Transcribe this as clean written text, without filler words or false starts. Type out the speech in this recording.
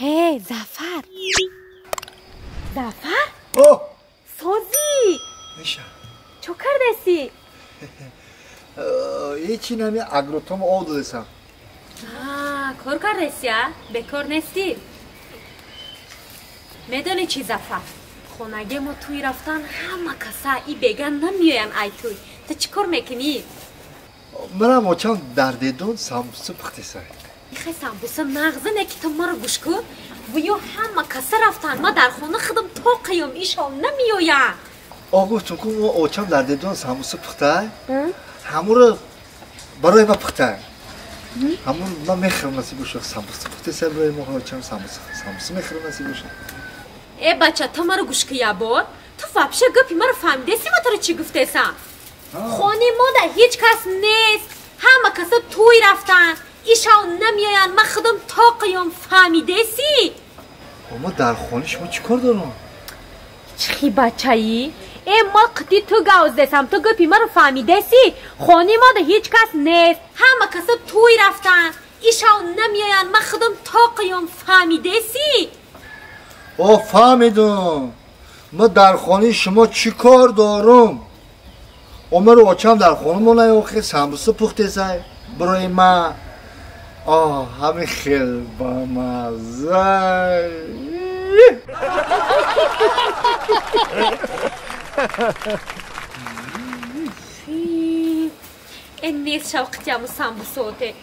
Ҳе, Зафар. Зафар? О! Созӣ! Миша. Чо кардаси? Ҳечи нами агротом об додесам. Кор кардаси, а? Бекор нестӣ? Медонӣ чӣ, Зафар? Хонаге мо тӯй рафтан ҳама каса и беган намеоянд ай тӯй. Ту чӣ кор мекунӣ? Манам очам дар дедон самбуса пухтесай. Ихай самбуса нағза не ки ту маро гӯш кун. Вуё ҳама каса рафтан, ма дар хона худам тоқаём, ишон намеоянд. О, гуфтум ку очам дар дедон самбуса пухтай. Ҳамуро барои ма пухтай. Ҳамун ман мехӯрам насиб боша самбуса пухтесай барои мо очам самбуса. Самбуса мехӯрам насиб боша. Э бача, ту маро гӯш ку ябор. Ту вообще гапи маро фаҳмидеси ма туро чӣ гуфтесам? Хони мода ҳеҷ кас нест. Ҳама каса тӯй рафтанд. Ишон намеоянд, ман худам тоқаём, фаҳмидеси? Ма дар хони шумо чӣ кор дорам? Чӣ бачаӣ? Э ма қити ту гавздесам, ту гапи маро фаҳмидеси? Хони мода ҳеҷ кас нест. Ҳама каса тӯй рафтанд. Ишон намеоянд, ман худам тоқаём, фаҳмидеси? О, фаҳмидум. Ма дар хонаи шумо чӣ кор дорум? Омару очам дар хона монай охи самбуса пухтесай барои ма. О, ҳамин хел бамаза. Э нест шавқитяму самбусоте.